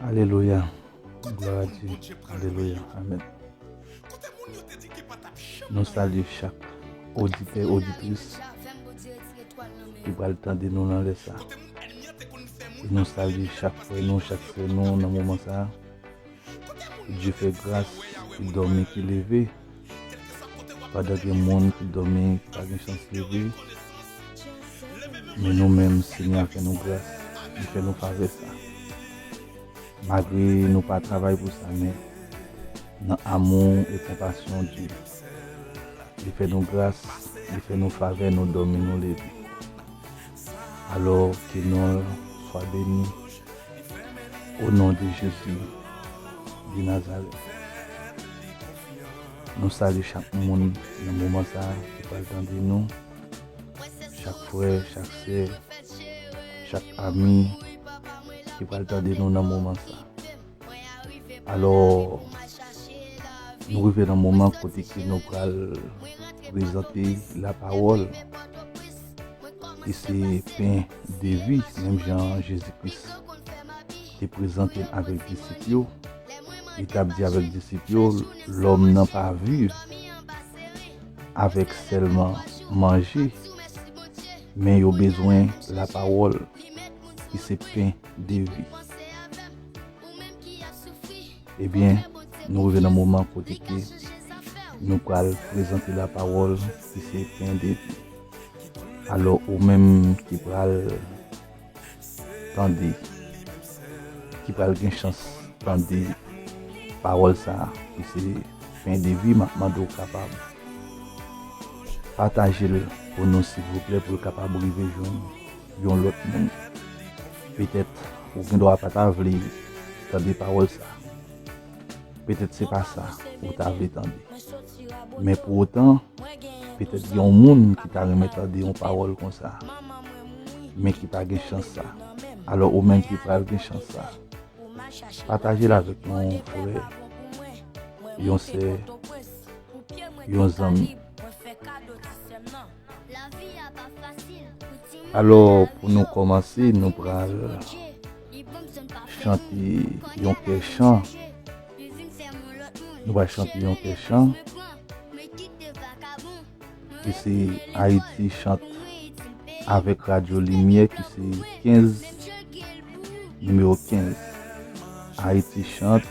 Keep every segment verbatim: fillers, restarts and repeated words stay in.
Alelouya. Glwa a Dye. Alelouya. Amèn. Nou salye chak oditè, oditris ki pral tande nou nan lè sa. E nou salye chak frè nou, chak sè nou nan moman sa. Dye fè gras, ki dòmi, ki leve. Pandan gen moun ki dòmi, ki pa gen chans leve, men nou menm, Senyè a fè nou gras, li fè nou favè sa. Malgre nou pa travay pou sa, men nan amou e konpasyon Dye, li fè nou gras, li fè nou favè, nou dòmi, nou leve. Alò, ke non l swa beni, o non de Jezi de Nazarèt. Nou salye chak moun nan moman sa a ki pral tande nou, chak frè, chak sè, chak ami ki pral tande nou nan moman sa a. Alò, nou rive nan moman kote ke nou pral prezante lapawòl, ki se pen de vi, menm jan Jezi Kris te prezante l avèk disip yo. Li t ap di avèk disip yo, lòm nan pa viv avèk sèlman manje, men yo bezwen lapawòl, ki se pen de vi. Ebyen, nou rive nan moman kote ke nou pral prezante lapawòl ki se pen de vi. Alò, ou menm ki pral tande, ki pral gen chans tande pawòl sa a, ki se pen de vi, m ap mande w kapab pataje l pou nou, silvouplè, pou l kapab rive jwenn yon lòt moun. Petèt, ou gen dwa pa ta vle tande pawòl sa. Petèt se pa sa ou ta vle tande. Men pou otan, petèt gen yon moun ki ta renmen tande yon pawòl konsa, men ki pa gen chans sa. Alò, ou menm ki pral gen chans sa, pataje l avèk yon frè, yon sè, yon zanmi. Alò, pou nou kòmanse, nou pral chante yon kè chan. Nou pral chante yon kè chan. Ki se Ayiti Chante avèk Radyo Limyè, ki se kenz, nimewo kenz. Ayiti Chante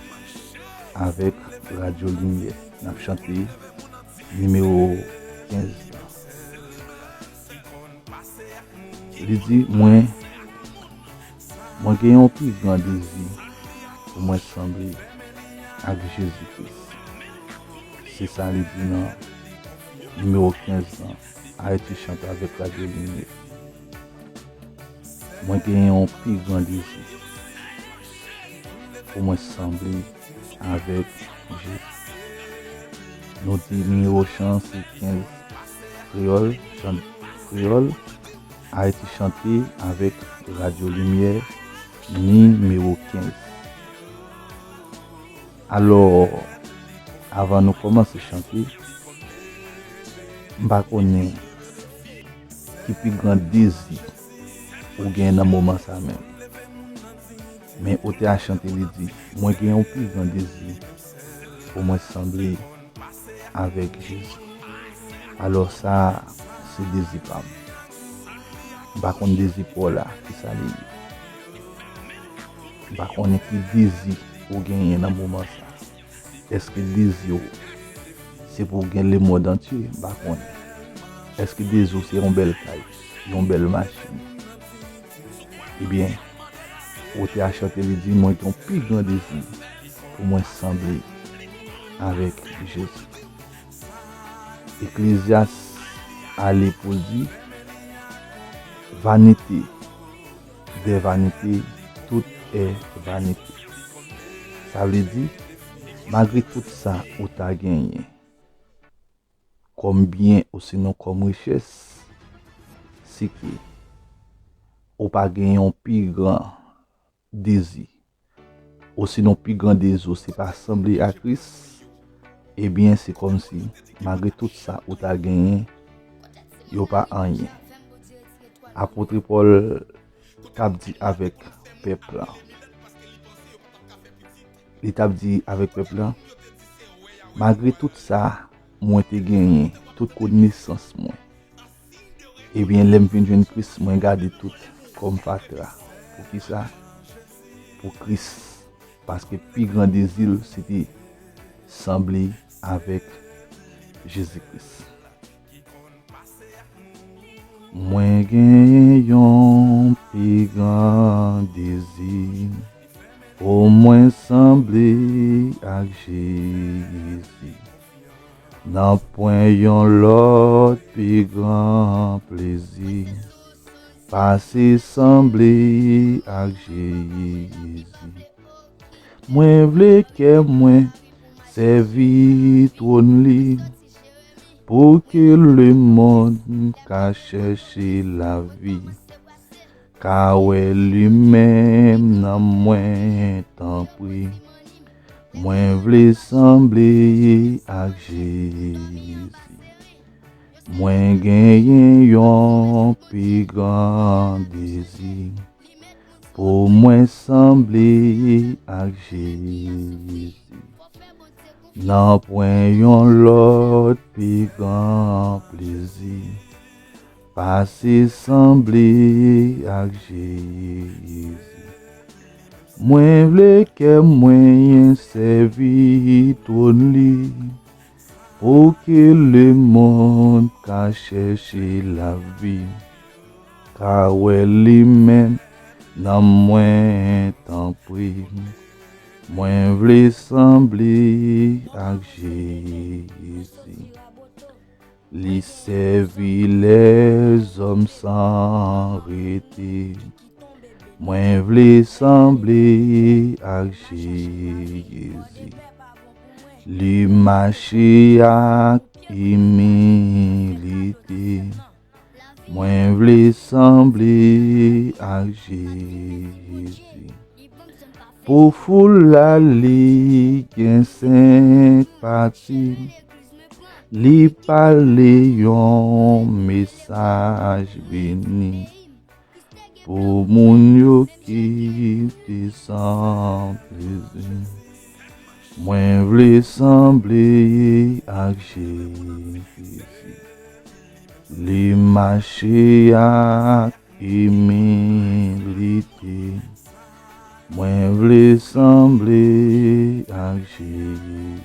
avèk Radyo Limyè. N ap chante nimewo kenz la. Li di, mwen, mwen gen yon pi gran dezi pou mwen sanble ak Jezi Kris. Se sa li di nan nimewo kenz lan, Ayiti Chante avèk Radyo Limyè. Mwen gen yon pi gran dezi pou mwen sanble avèk Jezi. Nou di nimewo chan se kenz. Kreyòl, chan kreyòl, Ayiti Chante avèk Radyo Limyè, nimewo kenz. Alò, avan nou kòmanse chante, m pa konnen ki pi gran dezi ou gen nan moman sa menm. Men otè a chante, li di, mwen gen yon pi gran dezi pou mwen sanble avèk Jezi. Alò, sa a se dezi pa m. M pa konn dezi pa w la, ki sa li ye. M pa konnen ki dezi ou genyen nan moman sa. Èske dezi w se pou w gen lemonn antye? M pa konnen. Èske dezi w se yon bèl kay, yon bèl machin? Ebyen, otè a chante, li di, mwen gen yon pi gran dezi pou mwen sanble avèk Jezi. Eklezyas ale pou l di, vanité des vanités, tout est vanité. Sa vle di, malgre tout sa ou ta genyen kòm byen osinon kòm richès, si ke ou pa gen yon pi gran dezi, osinon pi gran dezi w se pa sanble a Kris, ebyen, se kòmsi, malgre tout sa ou ta genyen, yo pa anyen. Apot Pòl t ap di avèk pèp la, li t ap di avèk pèp la, malgre tout sa mwen te genyen, tout konesans mwen, ebyen, lè m vin jwenn Kris, mwen gade tout kòm fatra. Poukisa? Pou Kris. Paske pi gran dezi l, se te sanble avèk Jezi Kris. Mwen genyen yon pi gran dezi pou mwen sanble ak Jezi. Nanpwen yon lòt pi gran plezi pase sanble ak Jezi. Mwen vle kè mwen sèvi twòn li, pou ke lemonn ka chèche lavi, ka wè li menm nan mwen, tanpri. Mwen vle sanble ak Jezi. Mwen genyen yon pi gran dezi pou mwen sanble ak Jezi. Nanpwen yon lòt pi gran plezi pase sanble ak Jezi. Mwen vle kè mwen sèvi twòn li, pou ke lemonn ka chèche lavi, ka wè li menm nan mwen, tanpri. Mwen vle sanble ak Jezi. Li sèvi lèzòm san rete. Mwen vle sanble ak Jezi. Li mache ak imilite. Mwen vle sanble ak Jezi. Pou foul la, li gen senk pati. Li pale yon mesaj beni pou moun yo ki te san plezi. Mwen vle sanble ak Jezi. Li mache ak imilite. Mwen vle sanble ak Jezi.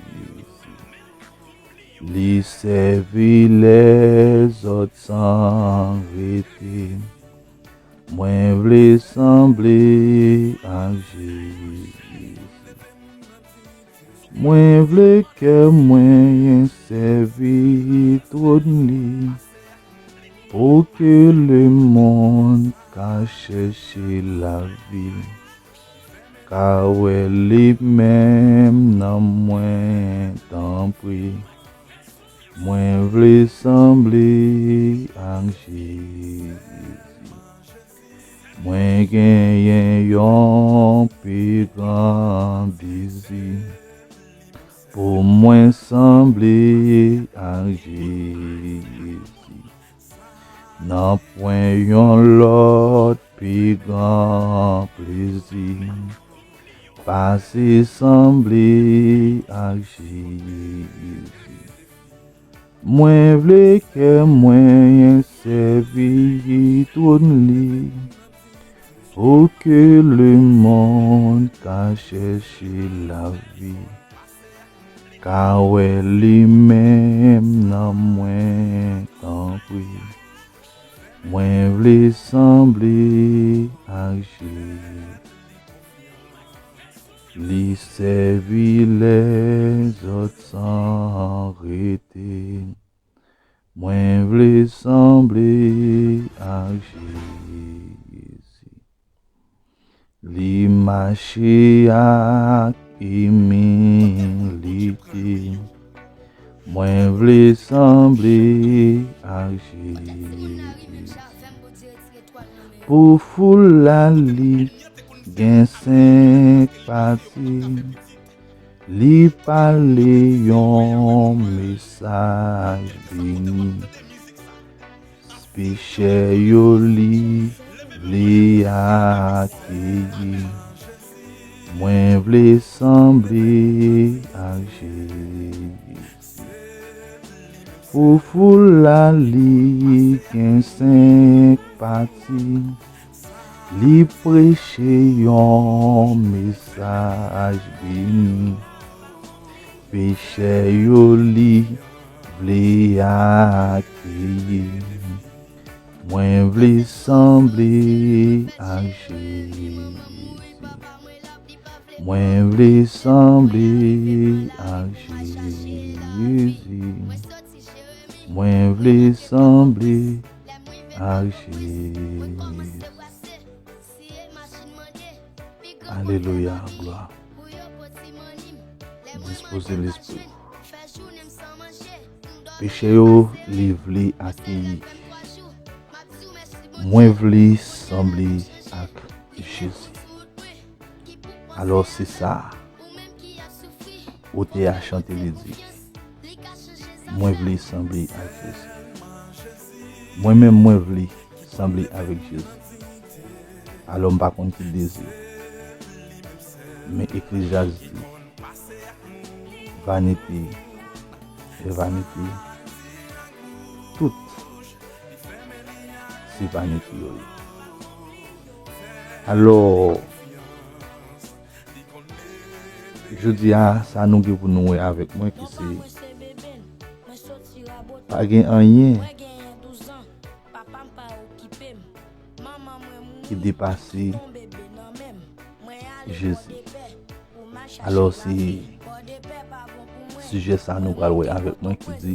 Li sèvi lèzòt san rete. Mwen vle sanble ak Jezi. Mwen vle kè mwen sèvi twòn li, pou ke lemonn ka chèche lavi, ka wè li menm nan mwen, tanpri. Mwen vle sanble ak Jezi. Mwen genyen yon pi gran dezi pou mwen sanble ak Jezi. Nanpwen yon lòt pi gran plezi pase sanble ak Jezi. Mwen vle kè mwen sèvi twòn li, pou ke lemonn ka chèche lavi, ka wè li menm nan mwen, tanpri. Mwen vle sanble ak Jezi. Li sèvi lèzòt san rete. Mwen vle sanble ak Jezi. Li mache ak imilite. Mwen vle sanble ak Jezi. Pou foul la, li gen senk pati. Li pale yon mesaj beni. Pechè yo li vle akeyi. Mwen vle sanble ak Jezi. Pou foul la li gen senk pati. Li preche yon mesaj beni. Pechè yo li vle akeyi. Mwen vle sanble ak Jezi. Mwen vle sanble ak Jezi. Mwen vle sanble ak Jezi. Alelouya, glwa. Dispoze lespri w. Pechè yo li vle akeyi. Mwen vle sanble ak Jezi. Alò se sa otè a chante li di, mwen vle sanble ak Jezi. Mwen menm mwen vle sanble avèk Jezi. Alò m pa konn ki dezi. Men Eklezyas di, vanite e vanite, tout se vanite yo ye. Alò, jodi a, sa nou gen pou nou wè avèk mwen ki se, pa gen anyen ki depase Jezi. Alò, se sijè sa nou pral wè avèk mwen ki di,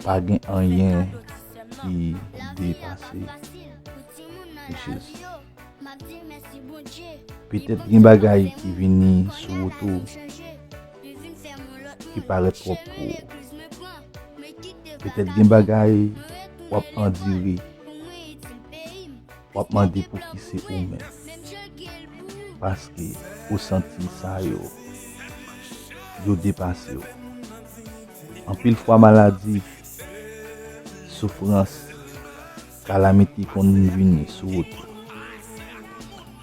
pa gen anyen ki depase Jezi. Petèt gen bagay ki vini sou wout ou ki parèt twòp pou ou. Petèt gen bagay w ap andire, w ap mande pou ki se ou menm. Paske ou santi sa yo, yo depase w. Anpil fwa maladi, soufrans, kalamite konn vini sou wout ou.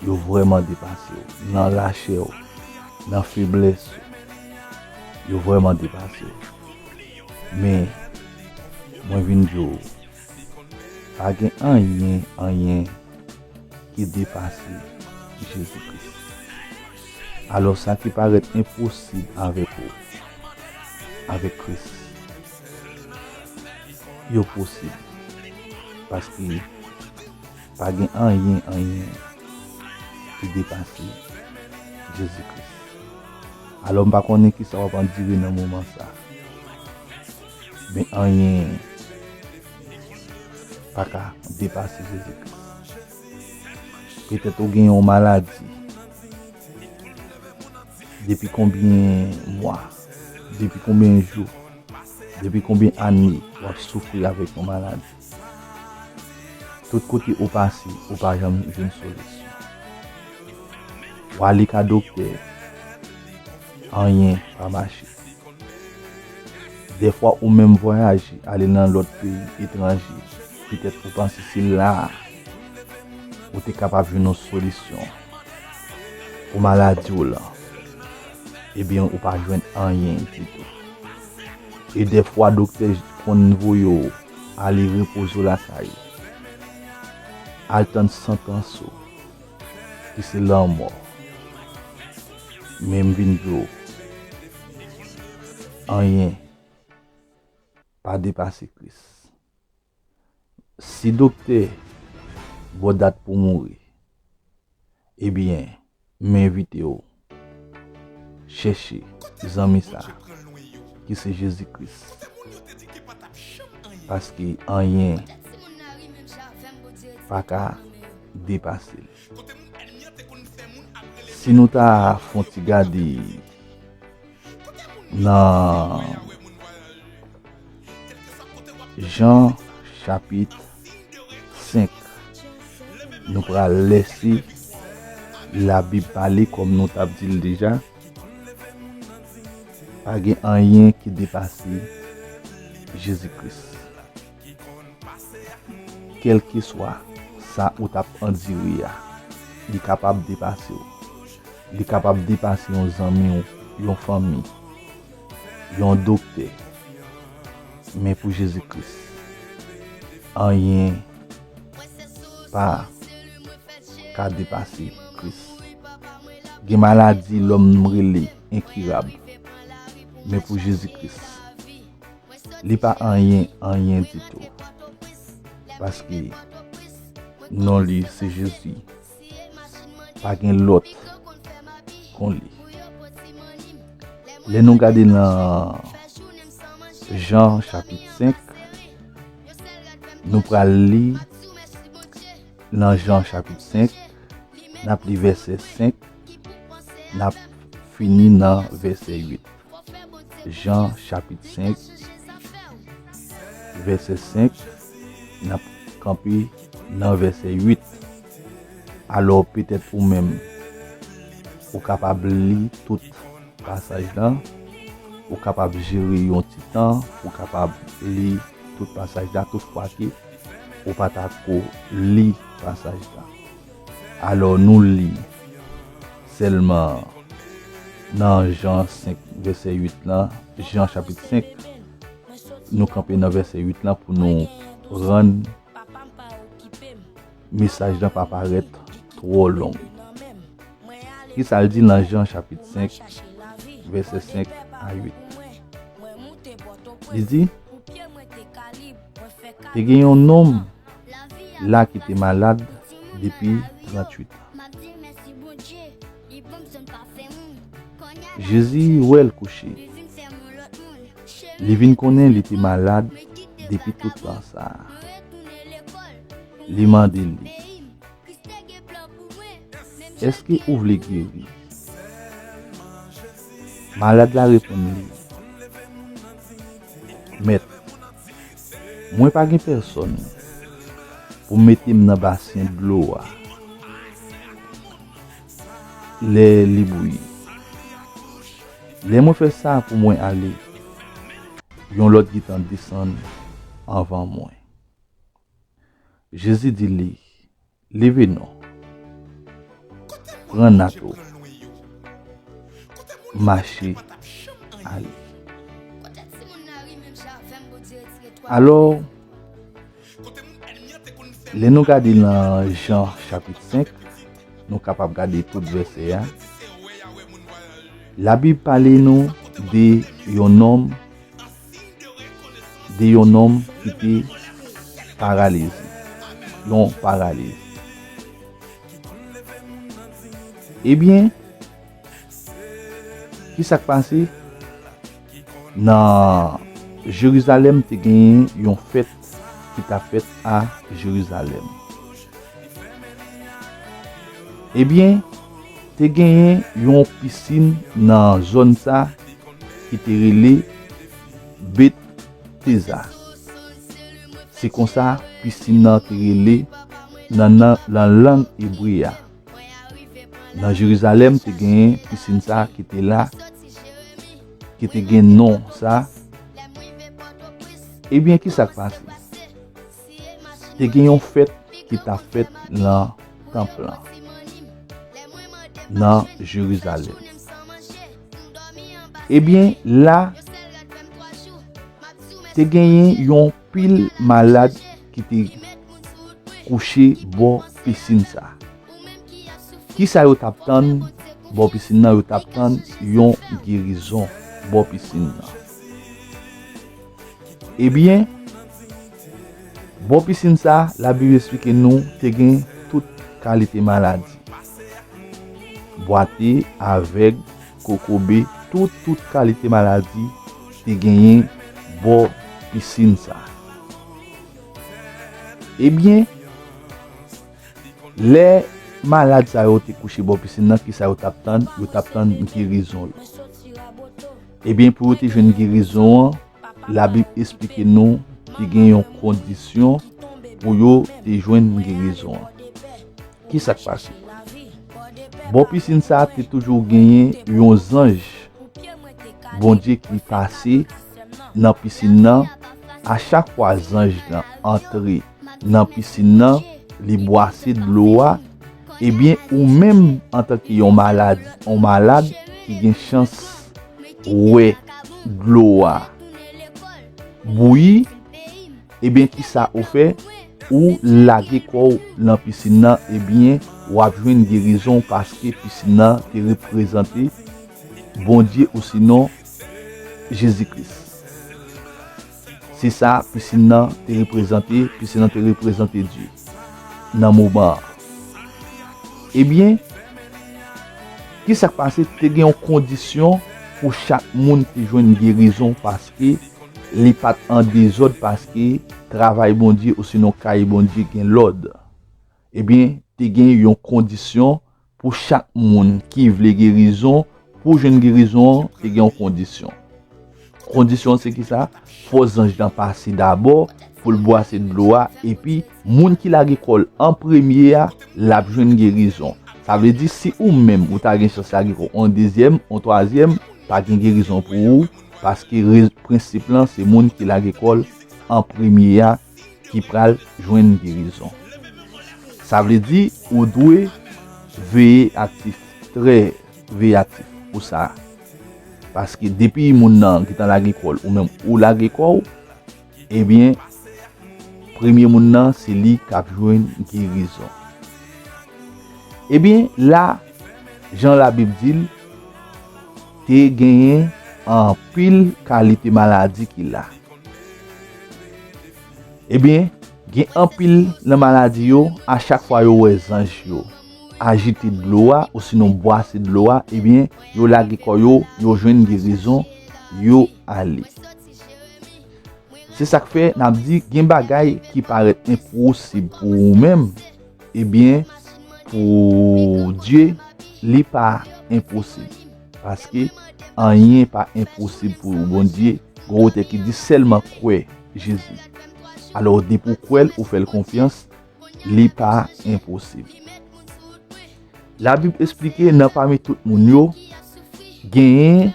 Yo vrèman depase w. Nan lachè w, nan feblès ou, yo vrèman depase w. Men, mwen vin di w, pa gen anyen, anyen ki depase Jezi Kris. Alò, sa ki parèt enposib avèk ou, avèk Kris, yo posib. Paske pa gen anyen, anyen ki depase Jezi Kris. Alò, m pa konnen kisa w ap andire nan moman sa. Men anyen pa ka depase Jezi Kris. Petèt ou gen yon maladi. Depi konbyen mwa? Depi konbyen jou? Depi konbyen ane w ap soufri avèk yon maladi? Tout kote ou pase, ou pa janm jwenn solisyon. W ale ka doktè, anyen pa mache. Dèfwa ou menm vwayaje, ale nan lòt peyi, etranje, petèt ou panse se la a ou te kapab jwenn yon solisyon pou maladi w lan, ebyen ou pa jwenn anyen ditou. E dèfwa doktè konn voye w ale repoze w lakay ou, al tann santans ou, ki se lanmò. Men m vin di w, anyen pa depase Kris. Si doktè ba w dat pou mouri, ebyen, m envite w chèche zanmi sa a, ki se Jezi Kris. Paske anyen pa ka depase l. Si nou ta fè yon ti gade nan Jan chapit senk, nou pral lèse Labib pale, kòm nou t ap di l deja. Pa gen anyen ki depase Jezi Kris. Kèlkeswa sa ou t ap andire a, li kapab depase w. Li kapab depase yon zanmi w, yon fanmi, yon doktè. Men pou Jezi Kris, anyen pa ka depase Kris. Gen maladi lòm rele enkirab. Men pou Jezi Kris, li pa anyen, anyen ditou. Paske non li se Jezi. Pa gen lòt kon li. Lè nou gade nan Jan chapit senk, nou pral li nan Jan chapit senk, n ap li vèsè senk, n ap fini nan vèsè uit. Jan chapit senk, vèsè senk, n ap kanpe nan vèsè uit. Alò, petèt ou menm, ou kapab li tout pasaj la, ou kapab jere yon ti tan, ou kapab li tout pasaj la, toutfwa ke ou pa ta ko li pasaj la. Alò, nou li sèlman nan Jan senk, vèsè uit lan, Jan chapit senk, nou kanpe nan vèsè uit lan pou nou rann mesaj lan pa parèt twò long. Kisa l di nan Jan chapit senk, vèsè senk a uit? Li di, te gen yon nonm la ki te malad depi tranntuit an. Jezi wè l kouche. Li vin konnen li te malad depi tout tan sa a. Li mande li, "Èske ou vle geri?" Malad la reponn li, "Mèt, mwen pa gen pèsòn pou mete m nan basen dlo a lè li bouyi. Lè mwen fè sa pou mwen ale, yon lòt gentan desann anvan mwen." Jezi di li, "Leve non. Pran nat ou. Mache ale." Alò, lè nou gade nan Jan chapit senk, nou kapab gade tout vèsè a. Labib pale nou de yon nonm de yon nonm ki te paralize, yon paralize. Ebyen, ki sa k pase? Nan Jerizalèm te genyen yon fèt ki t ap fèt a Jerizalèm. Ebyen, te genyen yon pisin nan zòn sa ki te rele Beteza. Se konsa pisin nan te rele nan, nan, nan lang ebre a. Nan Jerizalèm, te genyen pisin sa ki te la, ki te gen non sa. Ebyen, ki sa k pase? Te gen yon fèt ki t ap fèt nan tanp lan, nan Jerizalèm. Ebyen, la, te genyen yon pil malad ki te kouche bò pisin sa. Ki sa yo t ap tann bò pisin nan? Yo t ap tann yon gerizon bò pisin nan. Ebyen, bò pisin sa, Labib esplike nou, te gen tout kalite maladi. Bwate, avèg, kokobe, tout, tout kalite maladi te genyen bò pisin sa. Ebyen, lè malad sa yo te kouche bò pisin nan, ki sa yo t ap tann? Yo t ap tann gerizon yo. Ebyen, pou yo te jwenn gerizon an, Labib esplike nou te gen yon kondisyon pou yo te jwenn gerizon an. Ki sa k pase? Bò pisin sa a te toujou genyen yon zanj Bondye ki pase nan pisin nan. A chak fwa zanj lan antre nan pisin nan, li bwase dlo a, Ebyen, ou menm antanke yon malad, yon malad ki gen chans wè dlo a bouyi, ebyen, kisa ou fè? Ou lage kò w nan pisin nan, ebyen, w ap jwenn gerizon paske pisin nan te reprezante Bondye osinon Jezi Kris. Se sa pisin nan te reprezante, pisin nan te reprezante Dye nan moman an. Ebyen, ki sa k pase? Te gen yon kondisyon pou chak moun te jwenn gerizon paske li pa t an dezòd, paske travay Bondye osinon kay Bondye gen lòd. Ebyen, te gen yon kondisyon pou chak moun ki vle gerizon. Pou jwenn gerizon an, te gen yon kondisyon. Kondisyon an se ki sa? Fò zanj lan pase dabò pou l bwase dlo a, epi moun ki lage kò l an premye a, l ap jwenn gerizon. Sa vle di, si ou menm ou ta gen chans lage kò w an dezyèm, an twazyèm, pa gen gerizon pou ou, paske re- prensip lan se moun ki lage kò l an premye a ki pral jwenn gerizon. Sa vle di, ou dwe veye aktif, trè veye aktif pou sa. Paske depi moun nan gentan lage kò l, ou menm ou lage kò w, ebyen, premye moun nan, se li k ap jwenn gerizon. Ebyen, la, jan Labib di l, te genyen anpil kalite maladi ki la. Ebyen, gen anpil nan maladi yo, a chak fwa yo wè zanj yo ajite dlo a, osinon bwase dlo a, ebyen, yo lage kò yo, yo jwenn gerizon, yo ale. Se sa k fè n ap di, gen bagay ki parèt enposib pou ou menm, ebyen, pou Dye, li pa enposib. Paske anyen pa enposib pou Bondye. Gon otè ki di, sèlman kwè Jezi. Alò, depi w kwè l, ou fè l konfyans, li pa enposib. Labib esplike, nan pami tout moun yo, genyen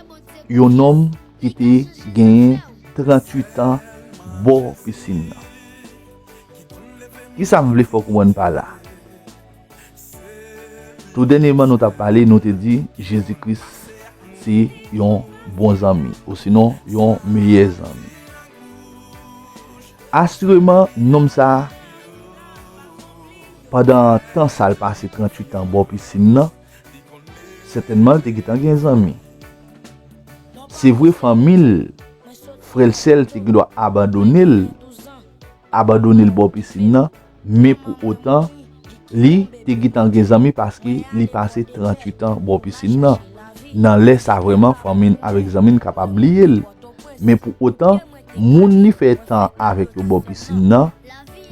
yon nonm ki te genyen tranntuit an bò pisin nan. Kisa m vle fè w konprann pa la? Tou dènyèman, nou t ap pale, nou te di Jezi Kris se yon bon zanmi, osinon yon meyè zanmi. Asireman, nonm sa a, pandan tan sa l pase tranntuit an bò pisin nan, sètènman, l te gentan gen zanmi. Se vre, fanmi l, frè l, sè l te gendwa abandone l, abandone l bò pisin nan, men pou otan, li te gentan gen zanmi paske li pase tranntuit an bò pisin nan. Nan lè sa vrèman, fanmi l avèk zanmi l kapab bliye l. Men pou otan, moun li fè tan avèk yo bò pisin nan,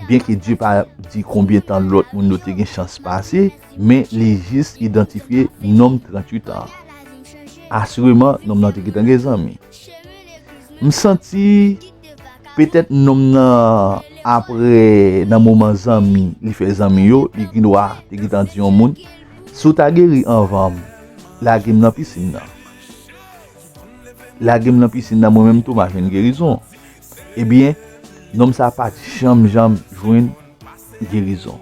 byenke Dye pa di konbyen tan lòt moun yo te gen chans pase, men li jis idantifye nonm tranntuit an. Asireman, nonm nan te gentan gen zanmi. M santi petèt nonm nan, apre, nan moman zanmi, li fè zanmi yo, li gendwa te gentan di yon moun, "Si w ta geri anvan m, lage m nan pisin nan. Lage m nan pisin nan, mwen menm tou, m a jwenn gerizon." Ebyen, nonm sa a pa t janm, janm jwenn gerizon.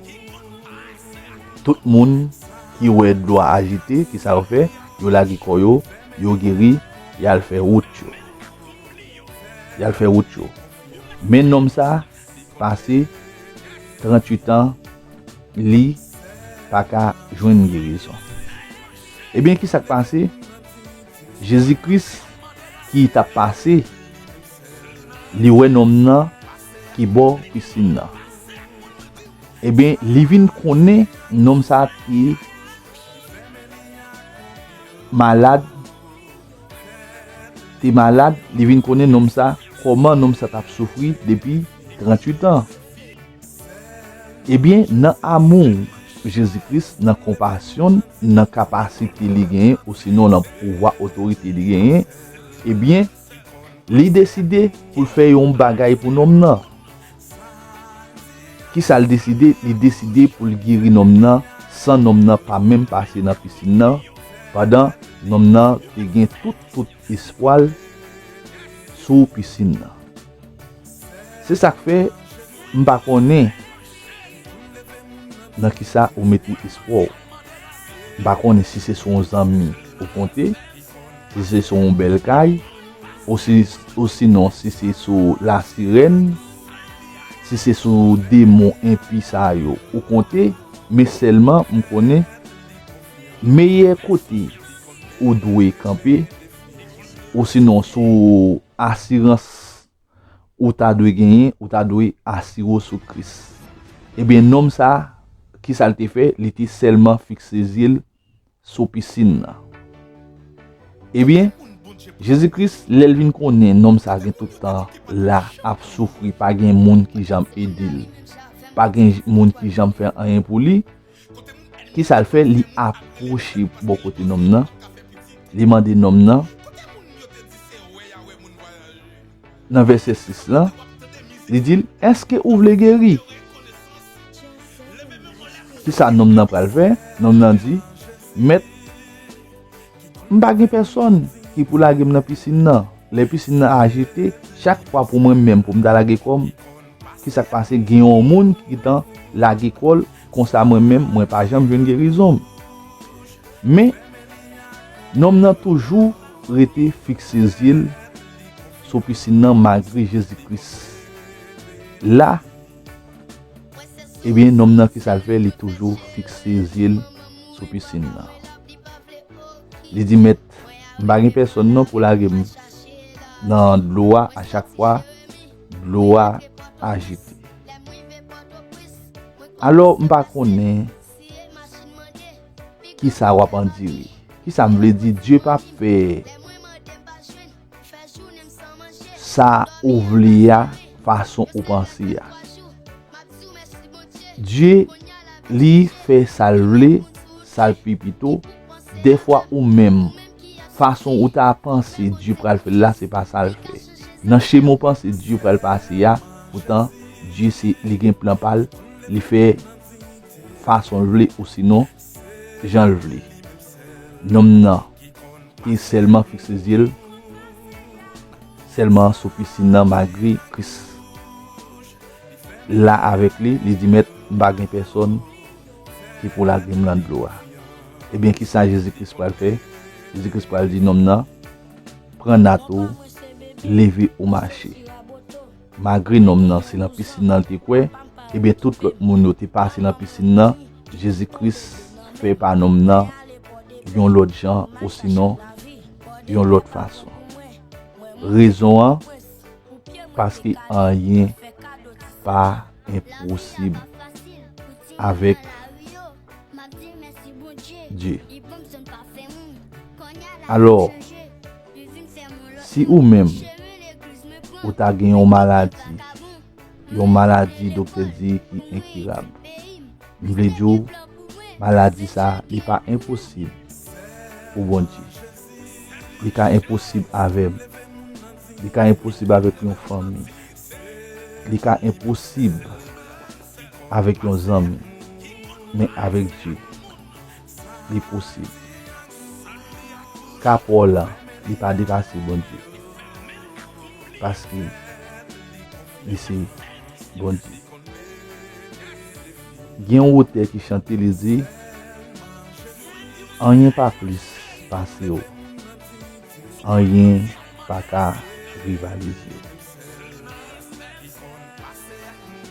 Tout moun ki wè dlo a ajite, kisa yo fè? Yo lage kò yo, yo geri, y al fè wout yo. Y al fè wout yo. Men nonm sa a pase tranntuit an, li pa ka jwenn gerizon. Ebyen, kisa k pase? Jezi Kris ki t ap pase, li wè nonm nan ki bò pisin nan. Ebyen, li vin konnen nonm sa a te malad, te malad, li vin konnen nonm sa, kòman nonm sa t ap soufri depi tranntuit an. Ebyen, nan amou Jezi Kris, nan konpasyon l, nan kapasite li genyen, osinon nan pouvwa, otorite li genyen, ebyen, li deside pou l fè yon bagay pou nonm nan. Kisa l deside? Li deside pou l geri nonm nan san nonm nan pa menm pase nan pisin nan, pandan nonm nan te gen tout, tout espwa l sou pisin nan. Se sa k fè, m pa konnen nan kisa ou mete espwa w. M pa konnen si se sou yon zanmi ou konte, si se sou yon bèl kay, osi, osinon si se sou lasirèn, si se sou demon enpi sa yo ou konte, men sèlman m konnen meyè kote ou dwe kanpe, osinon sou asirans ou ta dwe genyen, ou ta dwe asire w sou Kris. Ebyen, nonm sa a, kisa l te fè? Li te sèlman fikse zye l sou pisin nan. Ebyen, Jezi Kris, lè l vin konnen nonm sa a gen tout tan la ap soufri, pa gen moun ki janm ede l, pa gen moun ki janm fè anyen pou li, kisa l fè? Li apwoche bò kote nonm nan, li mande nonm nan, nan vèsè sis lan, li di l, "Èske ou vle geri?" Kisa nonm nan pral fè? Nonm nan di, "Mèt, m pa gen pèsòn ki pou lage m nan pisin nan. Lè pisin nan ajite, chak fwa pou mwen menm, pou m ta lage kò m, kisa k pase? Gen yon moun ki gentan lage kò l, konsa mwen menm, mwen pa janm jwenn gerizon m." Men, nonm nan toujou rete fikse zye l sou pisin nan malgre Jezi Kris la. Ebyen, nonm nan, kisa l fè? Li toujou fikse zye l sou pisin nan. Li di, "Mèt, m pa gen pèsòn non pou lage m nan dlo a a chak fwa dlo a ajite." Alò, m pa konnen kisa w ap andire. Kisa m vle di? Dye p ap fè sa ou vle a, fason ou panse a. Dye, li fè sa l vle, sa l pi pito. Dèfwa ou menm, fason ou ta panse Dye pral fè l la, se pa sa l fè. Nan chema w panse Dye pral pase a, poutan Dye se, li gen plan pa l, li fè fason l vle osinon jan l vle. Nonm nan te sèlman fikse zye l sèlman sou pisin nan malgre Kris la avèk li, li di, "Mèt, m pa gen pèsòn ki pou lage m nan dlo a." Ebyen, kisa Jezi Kris pral fè? Jezi Kris pral di nonm nan, "Pran nat ou, leve ou mache." Malgre nonm nan se nan pisin nan l te kwè, ebyen, tout lòt moun yo te pase nan pisin nan, Jezi Kris fè pa nonm nan yon lòt jan osinon yon lòt fason. Rezon an, paske anyen pa enposib avèk Dye. Alò, si ou menm, ou ta gen yon maladi, yon maladi doktè di ki enkirab, m vle di w, maladi sa a, li pa enposib pou Bondye. Li ka enposib avè m. Li ka enposib avèk yon fanmi. Li ka enposib avèk yon zanmi. Men avèk Dye, li posib. Ka pa w lan, li pa depase Bondye. Paske li se Bondye. Gen yon otè ki chante, li di, "Anyen pa plis pase w. Anyen pa ka rivalize w."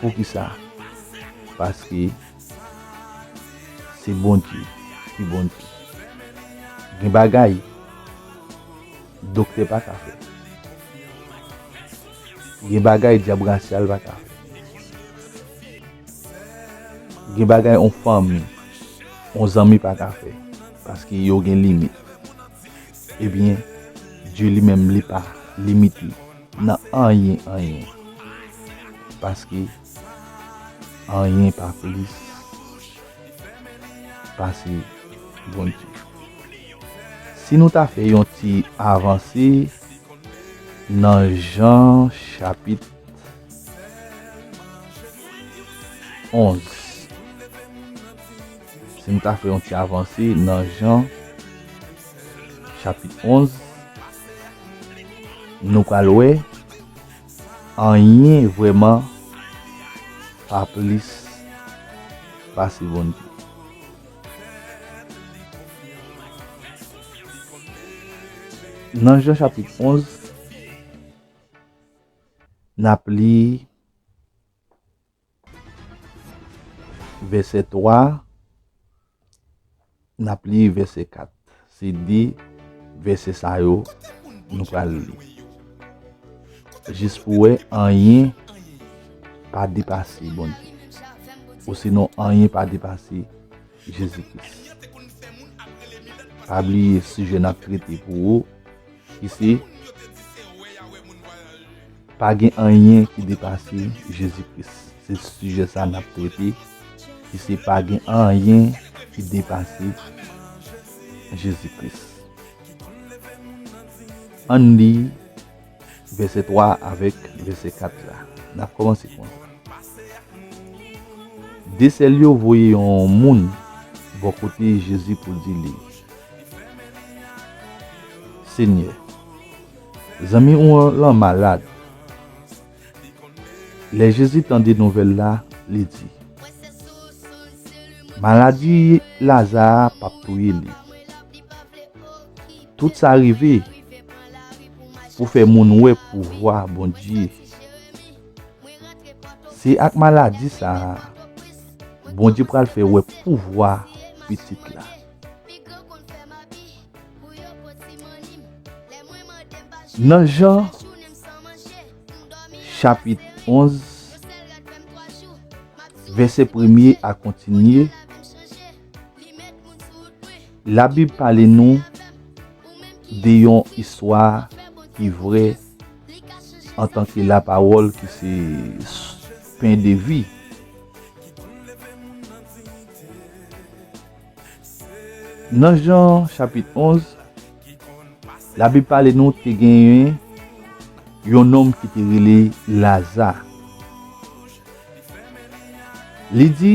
Poukisa? Paske se Bondye ki Bondye. Gen bagay doktè pa ka fè. Gen bagay dyab rasyal pa ka fè. Gen bagay yon fanmi, yon zanmi pa ka fè. Paske yo gen limit. Ebyen, Dye li menm, li pa limite nan anyen, anyen. Paske anyen pa plis pase Bondye. Si nou ta fè yon ti avanse nan Jan chapit onz. Si nou ta fè yon ti avanse nan Jan chapit onz, nou pral wè anyen vrèman pa plis pase Bondye. Nan Jan chapit onz, n ap li vèsè twa, n ap li vèsè kat. Se de vèsè sa yo nou pral li. Jis pou wè anyen pa depase Bondye. Osinon anyen pa depase Jezi Kris. Pa bliye sijè n ap trete pou ou, ki se pa gen anyen ki depase Jezi Kris. Se sijè sa n ap trete, ki se pa gen anyen ki depase Jezi Kris. Ann li vèsè twa avèk vèsè kat la. N ap kòmanse konsa. De sè l yo voye yon moun bò kote Jezi pou di li, Senyè, zanmi w lan malad. Lè Jezi tande nouvèl la, li di, maladi Laza a p ap touye li. Tout sa rive pou fè moun wè pouvwa Bondye. Se ak maladi sa a, Bondye pral fè wè pouvwa Pitit la. Nan Jan chapit onz, vèsè premye a kontinye, Labib pale nou de yon istwa ki vrè antanke lapawòl ki se pen de vi. Nan Jan chapit onz, Labib pale nou te genyen yon nonm ki te rele Laza. Li di,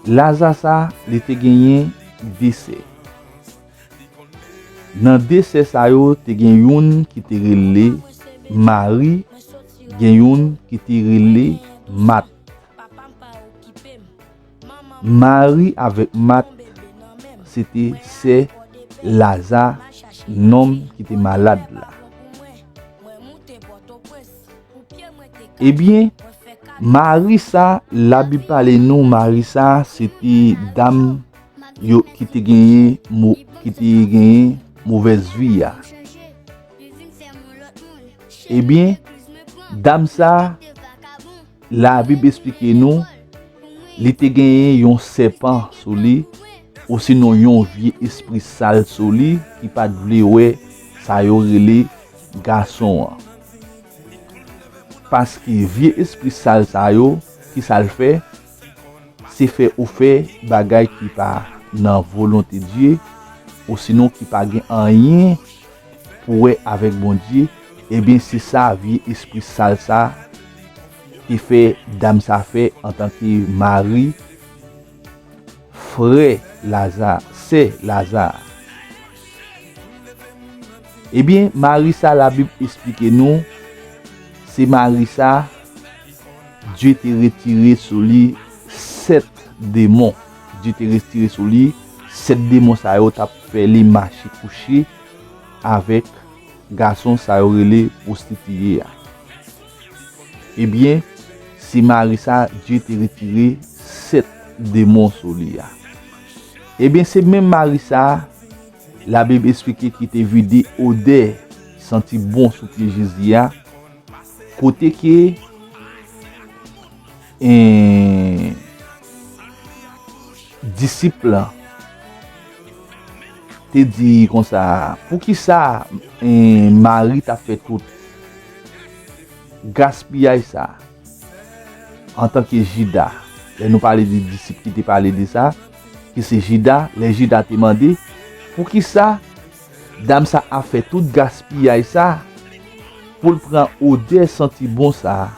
Laza sa, li te genyen de sè. Nan de sè sa yo, te gen youn ki te rele Mari, gen youn ki te rele Mat. Mari avèk Mat, se te sè Laza, nonm ki te malad la. Ebyen, Mari sa, Labib pale nou, Mari sa, se te dam yo ki te genyen mo-, ki te genyen movèz vi a. Ebyen, dam sa, Labib esplike nou, li te genyen yon sèpan sou li, osinon yon vye espri sal sou li ki pa t vle wè sa yo rele gason an. Paske vye espri sal sa yo, ki sa l fè? Se fè ou fè bagay ki pa nan volonte Dye, osinon ki pa gen anyen pou wè avèk Bondye, ebyen, se sa vye espri sal sa te fè dam sa fè antanke mari, frè Laza, sè Laza. Ebyen, mari sa Labib esplike nou, se mari sa, Dye te retire sou li sèt demon. Dye te retire sou li sèt demon sa yo t ap fè li mache kouche avèk gason sa yo rele pwostitiye a. Ebyen, se mari sa, Dye te retire sèt demon sou li a. Ebyen, se menm mari sa, Labib esplike ki te vide odè santi bon sou pye Jezi a, kote ke, en, disip lan te di konsa, poukisa, en, Mari t ap fè tout gaspiyay sa antanke Jida? Lè nou pale de disip ki te pale de sa, ki se Jida, lè Jida te mande, poukisa dam sa ap fè tout gaspiyay sa pou l pran odè santi bon sa,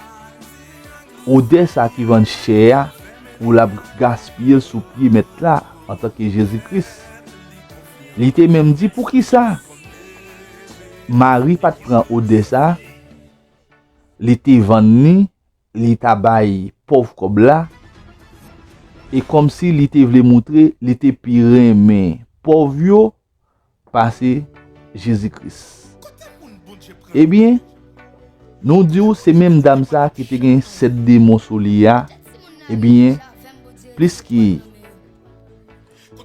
odè sa ki vann chè a, pou l ap gaspiye l sou pye Mèt la antanke Jezi Kris. Li te menm di, poukisa Mari pa t pran odè sa, li te vann li, li ta bay pòv kòb la, e kòmsi li te vle moutre li te pi renmen pòv yo pase Jezi Kris. Ebyen, nou di w se menm dam sa ki te gen sèt demon sou li a, ebyen, plis ki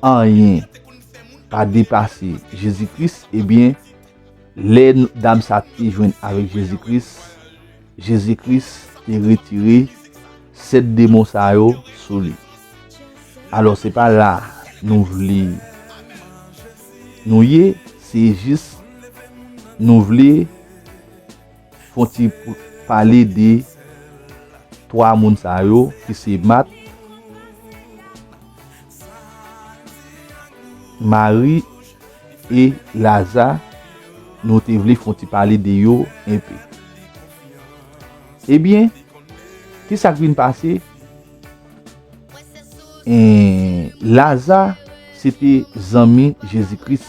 anyen pa depase Jezi Kris, ebyen, lè dam sa te jwenn avèk Jezi Kris, Jezi Kris te retire sèt demon sa yo sou li. Alò, se pa la nou vle nou ye, se jis nou vle fè yon ti pale de twa moun sa yo ki se Mat, Mari e Laza, nou te vle fè yon ti pale de yo enpe. Ebyen, ki sa k vin pase? En, Laza, se te zanmi Jezi Kris.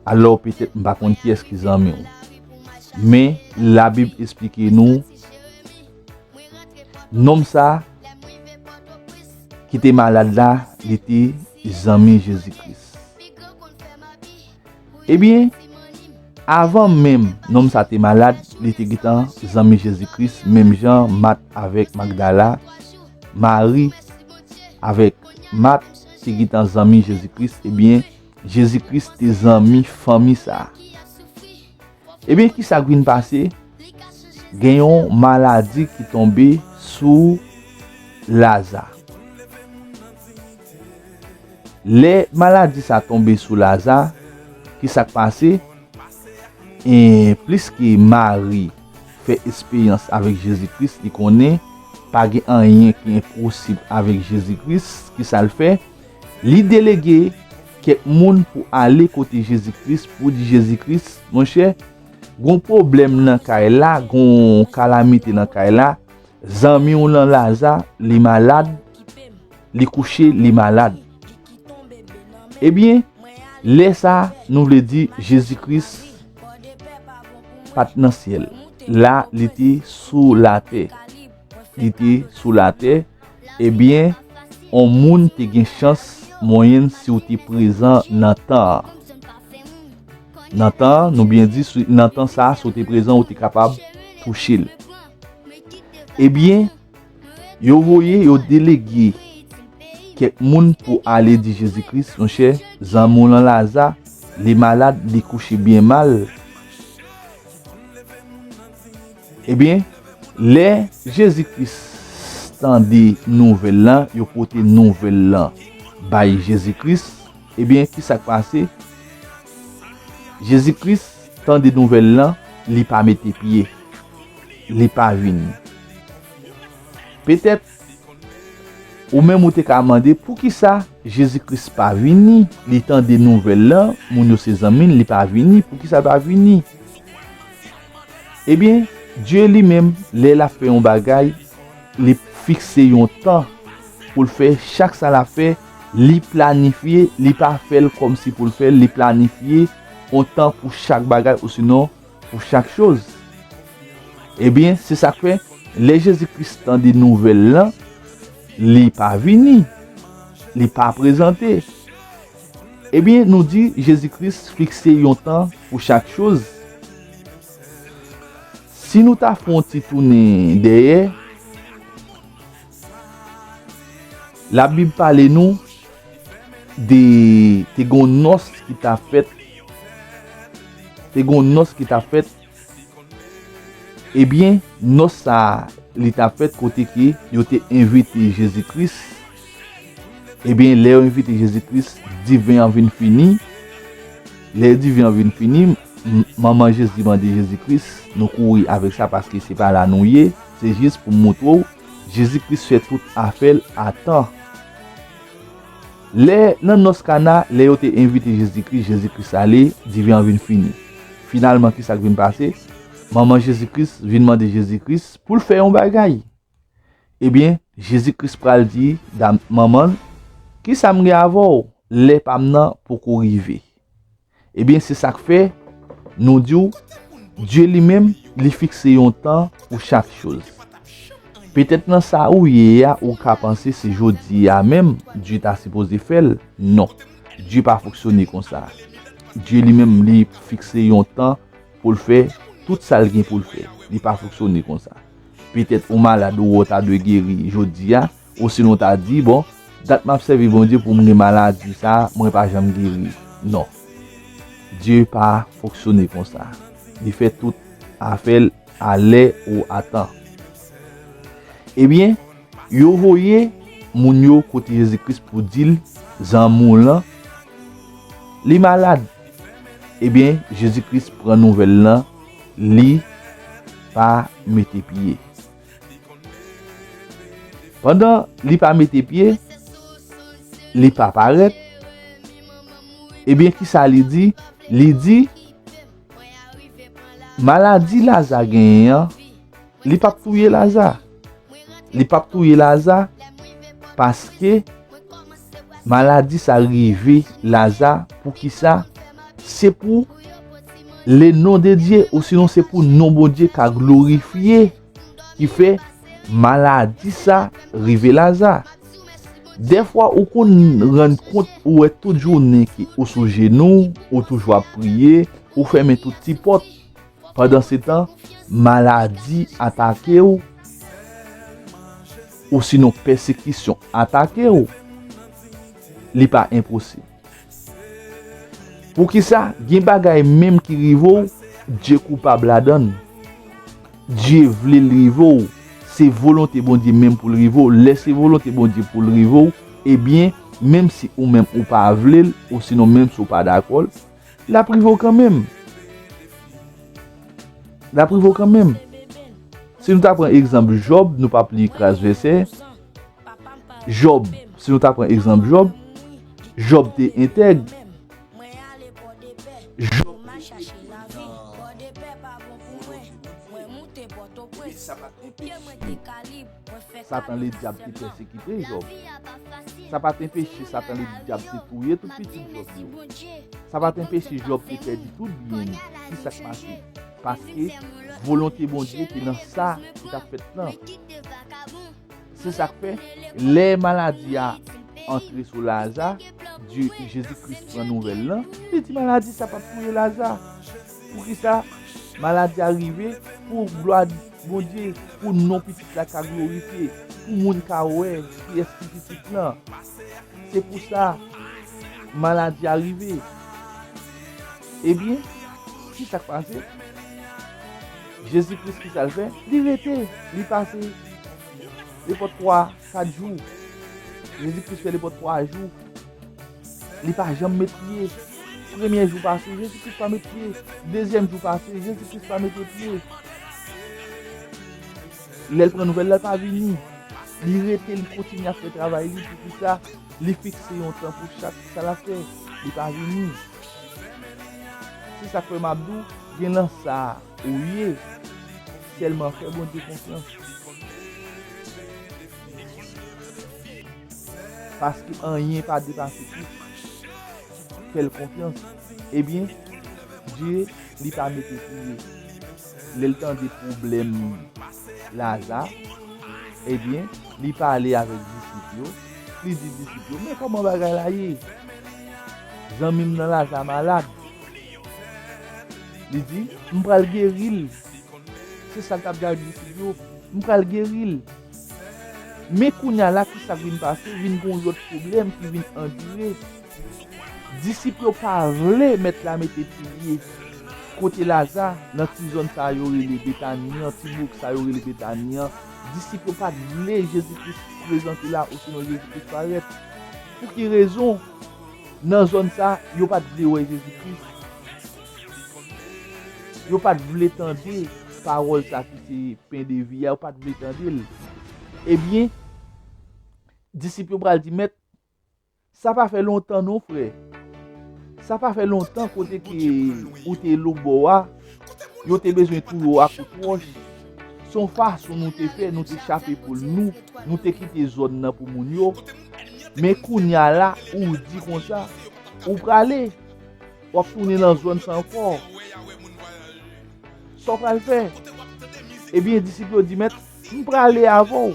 Alò, petèt, m pa konn kiyès ki zanmi w. Men, Labib esplike nou, nonm sa ki te malad la, li te zanmi Jezi Kris. Ebyen, avan menm nonm sa te malad, li te gentan zanmi Jezi Kris, menm jan Mat avèk Magdala, Mari avèk Mat te gentan zanmi Jezi Kris, ebyen, Jezi Kris te zanmi fanmi sa a. Ebyen, ki sa k vin pase? Gen yon maladi ki tonbe sou Laza. Lè maladi sa tonbe sou Laza, ki sa k pase? E plis ke Mari fè esperyans avèk Jezi Kris, li konnen pa gen anyen ki enposib avèk Jezi Kris. Ki sa l fè? Li delege kèk moun pou ale kote Jezi Kris, pou di Jezi Kris, monchè, gon pwoblèm nan kay la, gon kalamite nan kay la, zanmi w lan Laza, li malad, li kouche, li malad. Ebyen, lè sa, nou vle di Jezi Kris pa t nan syèl. La, li te sou latè. Li te sou latè. Ebyen, on moun te gen chans, mwayenn, si w te prezan nan tan an. Nan tan an, nou byen di, si, nan tan sa, si w te prezan, ou te kapab touche l. Ebyen, yo voye, yo delege kèk moun pou ale di Jezi Kris, monchè, zanmi w lan Laza, li malad, li kouche byen mal. Ebyen, lè Jezi Kris tande nouvèl lan, yo pote nouvèl lan bay Jezi Kris, ebyen, ki sa k pase? Jezi Kris tande nouvèl lan, li pa mete pye, li pa vini. Petèt, ou menm ou te ka mande, poukisa Jezi Kris pa vini? Li tande nouvèl lan, moun yo se zanmi l, li pa vini, poukisa l pa vini? Ebyen, Dye li menm, lè l ap fè yon bagay, li fikse yon tan pou l fè chak sa l ap fè, li planifye, li pa fè l kòmsi pou l fè l, li planifye yon tan pou chak bagay, osinon pou chak choz. Ebyen, se sa k fè, lè Jezi Kris tande nouvèl lan, li pa vini, li pa prezante. Ebyen, nou di Jezi Kris fikse yon tan pou chak choz. Si nou ta fè yon ti tounen dèyè, Labib pale nou de, te gon nòs ki ta fèt, te gon nòs ki ta fèt, ebyen, nòs sa a, li ta fèt kote ke yo te envite Jezi Kris. Ebyen, lè yo envite Jezi Kris, diven an vin fini. Lè diven an vin fini, m-, manman Jezi mande Jezi Kris, nou kouri avèk sa paske se pa la nou ye, se jis pou m moutre w, Jezi Kris fè tout afè l a tan. Lè nan nòs Kana, lè yo te envite Jezi Kris, Jezi Kris ale, diven an vin fini. Finalman, ki sa k vin pase? Manman Jezi Kris vin mande Jezi Kris pou l fè yon bagay. Ebyen, Jezi Kris pral di dam, manman l, kisa m gen avè w? Lè pa m nan poko rive. Ebyen, se sa k fè, nou di w, Dye li menm, li fikse yon tan pou chak choz. Petèt nan sa ou ye a, ou ka panse se jodi a menm Dye ta sipoze fè l. Non. Dye pa fonksyone konsa. Dye li menm, li fikse yon tan pou l fè tout sa l gen pou l fè. Li pa fonksyone konsa. Petèt ou malad, ou wè w ta dwe geri jodi a, osinon w ta di, bon, dat m ap sèvi Bondye pou m gen maladi sa, mwen pa janm geri. Non. Dye pa fonksyone konsa. Li fè tout afè l a lè ou a tan. Ebyen, yo voye moun yo kote Jezi Kris pou di l zanmi w lan, li malad. Ebyen, Jezi Kris pran nouvèl lan, li pa mete pye. Pandan li pa mete pye, li pa parèt, ebyen, kisa li di? Li di, maladi Laza genyen an, li p ap touye Laza. Li p ap touye Laza paske maladi sa rive Laza. Poukisa? Se pou le non de Dye, osinon se pou non Bondye ka glorifye ki fè maladi sa rive Laza. Dèfwa ou konn rann kont ou wè tout jounen ke ou sou jenou, ou toujou ap priye, ou fèmen tout ti pòt. Pandansetan, maladi atake w, osinon pèsekisyon atake w, li pa enposib. Poukisa? Gen bagay menm ki rive w, Dye koupab ladan l. Dye vle l rive w. Se volonte Bondye menm pou l rive w. Lè se volonte Bondye pou l rive w, ebyen, menm si ou menm ou pa vle l, osinon menm si w pa dakò l, l ap rive w kanmenm. L ap rive w kanmenm. Si nou ta pran egzanp Jòb, nou p ap li kras vèsè. Jòb, si nou ta pran egzanp Jòb, Jòb te entèg. Jòb te nan volonte Bondye, sa pa t anpeche Satan Ledyab te pèsekite Jòb. Sa pa t anpeche Satan Ledyab te touye tout pitit Jòb yo. Sa pa t anpeche Jòb te pèdi tout byen li. Ki sa k pase? Paske volonte Bondye te nan sa ki t ap fèt lan. Se sa k fè, lè maladi a antre sou Laza, Dye, Jezi Kris pran nouvèl lan, li di maladi sa p ap touye Laza. Poukisa? Maladi a rive pou glwa Bondye, pou non pitit la ka glorifye, pou moun ka wè kiyès ki pitit lan. Se pou sa maladi a rive. Ebyen, ki sa k pase? Jezi Kris, ki sa l fè? Li rete, li pase nenpòt twa, kat jou. Jezi Kris fè nenpòt twa jou. Li pa janm met pye. Premye jou pase, Jezi Kris pa met pye. Dezyèm jou pase, Jezi Kris pa mete pye. Lè l pran nouvèl la, l pa vini. Li rete, li kontinye ap fè travay li. Poukisa? Li fikse yon tan pou chak sa l ap fè. Li pa vini. Se sa k fè m ap di w, gen lan sa ou ye, sèlman fè Bondye konfyans. Paske anyen pa depase Kris. Fè l konfyans. Ebyen, Dye, li pa mete pye. Lè l tande pwoblèm Laza, ebyen, li pale avèk disip yo. Li di disip yo, "Men kòman bagay la ye? Zanmi m nan Laza malad." Li di, "M pral geri l." Se sa l t ap di ak disip yo, "M pral geri l." Men kounye a la, ki sa k vin pase? Vin gen yon lòt pwoblèm ki vin andire. Disip yo pa vle mèt la mete pye kote Laza, nan ti zòn sa yo rele Betani an, ti bouk sa yo rele Betani an. Disip yo pa t vle Jezi Kris prezante la, osinon Jezi Kris parèt. Pou ki rezon? Nan zòn sa, yo pa t vle wè Jezi Kris. Yo pa t vle tande pawòl sa ki se pen de vi a, yo pa t vle tande l. Ebyen, disip yo pral di, "Mèt, sa pa fè lontan non, frè. Sa pa fè lontan kote ke ou te lobò a, yo te bezwen touye w ak wòch. Se yon fason nou te fè, nou te chape poul nou, nou te kite zòn nan pou moun yo. Men kounye a la, ou di konsa, ou prale, w ap tounen nan zòn sa ankò. Sa w pral fè?" Ebyen, disip yo di, "Mèt, M prale avè w.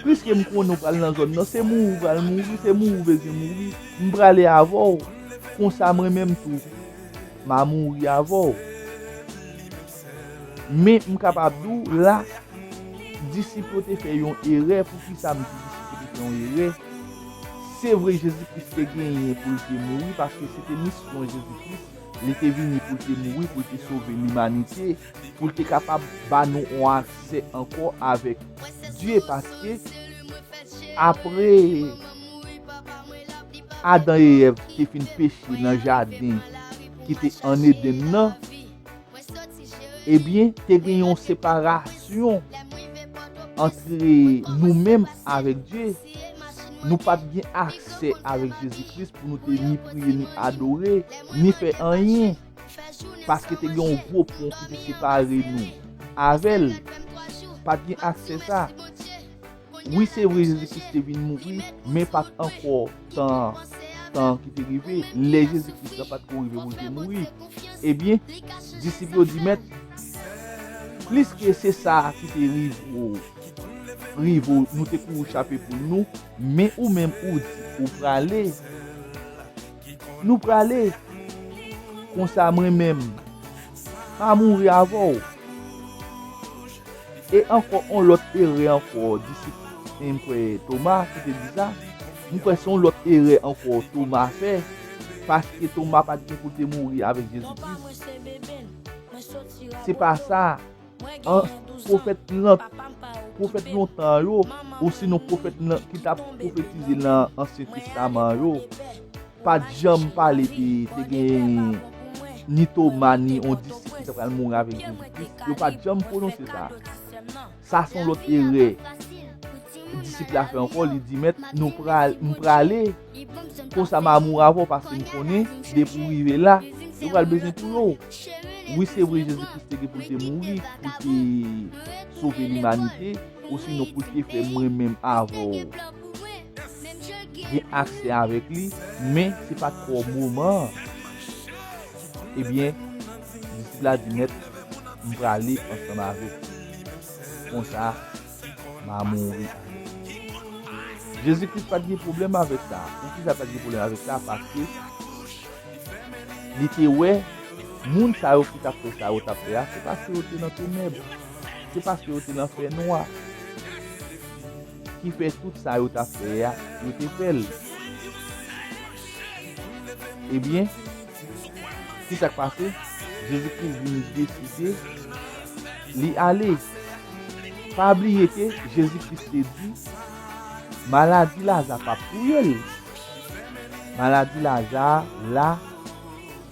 Piske m konnen w pral nan zòn nan, se mouri w pral mouri, se mouri w bezwen mouri. M prale avè w. Konsa mwen menm tou, m a mouri avè w. Men m kapab di w la, disip yo te fè yon erè. Poukisa m di disip yo te fè yon erè? Se vre, Jezi Kris te genyen pou l te mouri, paske se te misyon Jezi Kris. Li te vini pou l te mouri, pou l te sove limanite, pou l te kapab ba nou yon aksè ankò avèk Dye, paske apre Adan e Èv te fin peche nan jaden ki te ann Edenn nan, ebyen, te gen yon separasyon antre nou menm avèk Dye. Nou pa t gen aksè avèk Jezi Kris pou nou te ni priye, ni adore, ni fè anyen. Paske te gen yon gwo pon ki te separe nou avè l. Pa t gen aksè sa. Wi, se vre, Jezi Kris te vin mouri, men pa t ankò tan, tan ki te rive. Lè Jezi Kris la pa t ko rive pou l te mouri. Ebyen, disip yo di, Mèt, pliske se sa ki te rive w, rive w, nou te kouri chape poul nou, men ou menm ou di ou prale. Nou prale. Konsa mwen menm, m a mouri avè w. E ankò, yon lòt erè ankò, disip, m kwè Toma ki te di sa. M kwè se yon lòt erè ankò Toma fè, paske Toma pa t gen pou l te mouri avèk Jezi Kris. Se pa sa. An, pwofèt lan, pwofèt lontan yo, osinon pwofèt lan ki t ap pwofetize nan Ansyen Testaman yo, pa t janm pale de te gen ni Toma, ni yon disip ki ta pral mouri avèk Jezi Kris. Yo pa t janm pwononse sa. Sa se yon lòt erè disip la fè ankò, li di, Mèt, nou pral, m prale, konsa m a mouri avè w, paske m konnen, depi w rive la, yo pral bezwen touye w. Wi, se vre, Jezi Kris te gen pou l te mouri, pou l te sove limanite, osinon pou l te fè mwen menm avè w gen aksè avèk li, men se pa t twò moman an. Ebyen, disip la di, Mèt, m prale ansanm avèk ou. Konsa, m a mouri avè w. Jezi Kris pa t gen pwoblèm avèk sa. Poukisa l pa t gen pwoblèm avèk sa? Paske li te wè moun sa yo ki t ap fè sa yo t ap fè a, se paske yo te nan tenèb. Se paske yo te nan fènwa. Ki fè tout sa yo t ap fè a, yo te fè l. Ebyen, ki sa k pase? Jezi Kris vin deside li ale. Pa bliye ke Jezi Kris te di, maladi Laza p ap touye l. Maladi Laza la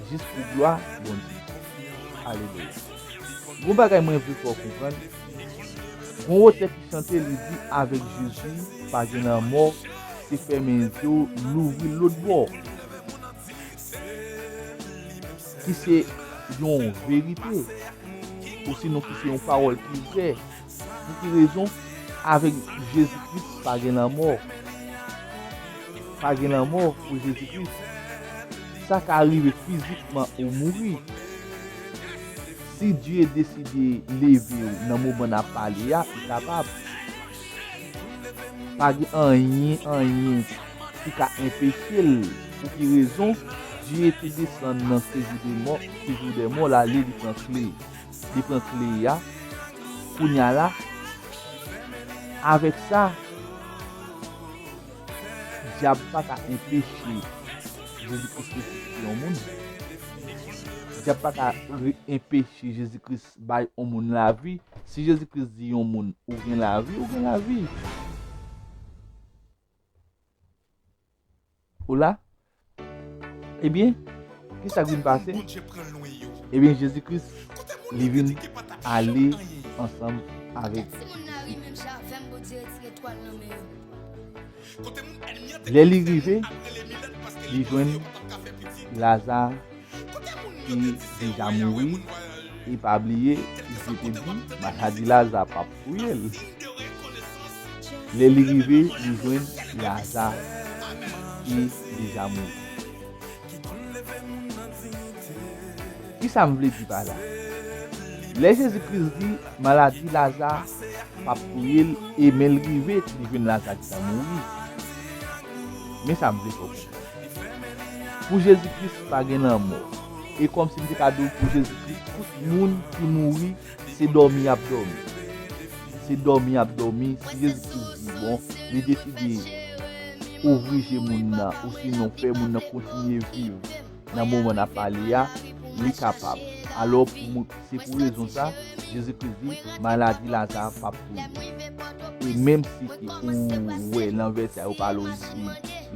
jis pou glwa Bondye. Alelouya. Gon bagay mwen vle fè w konprann. Gon wotè ki chante, li di, avèk Jezi, pa gen lanmò, se fèmen je w, louvri l lòt bò. Ki se yon verite, osinon ki se yon pawòl ki vrè. Pou ki rezon? Avèk Jezi Kris, pa gen lanmò. Pa gen lanmò pou Jezi Kris. Sa ka rive fizikman ou mouri. Si Dye deside leve w nan moman n ap pale a, li kapab. Pa gen anyen, anyen ki ka enpeche l. Pou ki rezon? Dye te desann nan sejou de mò, sejou de mò l ale, li pran kle. Li pran kle a. Kounye a la, avèk sa, dyab pa ka enpeche Jezi Kris resisite yon moun. Dyab pa ka re-, enpeche Jezi Kris bay yon moun lavi. Si Jezi Kris di yon moun, ou gen lavi, ou gen lavi. Ou la? Ebyen, ki sa k vin pase? Ebyen, Jezi Kris, li vin ale ansanm avèk disip. Lè li rive, li jwenn Laza ki deja mouri, e pa bliye, Jezi te di, maladi Laza p ap touye l. Lè li rive, li jwenn Laza ki deja mouri. Kisa m vle di pa la? Lè Jezi Kris di, maladi Laza p ap touye l, e men l rive, li jwenn Laza ki t ap mouri. Men sa m vle fè w konprann. Pou Jezi Kris, pa gen lanmò. E kòmsi m te ka di w, pou Jezi Kris, tout moun ki mouri, se dòmi y ap dòmi. Se dòmi y ap dòmi. Si Jezi Kris di, bon, li deside ouvri je moun nan, osinon fè moun nan kontinye viv nan moman n ap pale a, li kapab. Alò, pou mwen, se pou rezon sa, Jezi Kris di, maladi Laza p ap touye. E menm si ke ou wè nan vèsè a, yo pale, yo di,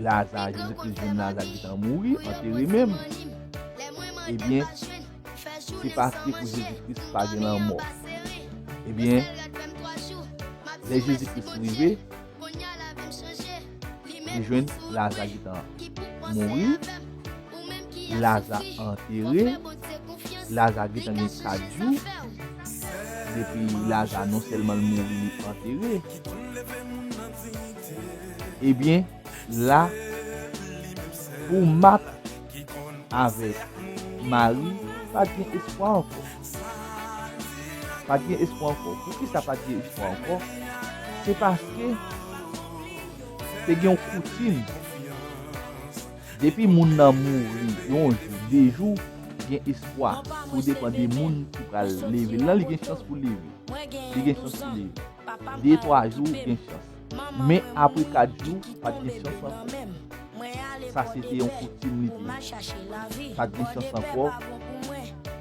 Laza, Jezi Kris jwenn Laza ki t ap mouri, antere menm. Ebyen, se paske pou Jezi Kris pa gen lanmò. Ebyen, lè Jezi Kris rive, li jwenn Laza ki t ap mouri, Laza antere, Laza gentan gen kat jou depi Laza non sèlman l mouri, li antere. Ebyen, la, pou Mat avèk Mari, pa t gen espwa ankò. Pa t gen espwa ankò. Poukisa pa t gen espwa ankò? Se paske te gen yon koutim. Depi moun nan mouri yon jou, de jou, gen espwa. Tou depann de moun ki pral leve l lan, li gen chans pou leve. Li gen chans pou leve. De, twa jou, gen chans. Men apre kat jou, pa t gen chans ankò. Sa se te yon koutim li te ye. Pa t gen chans ankò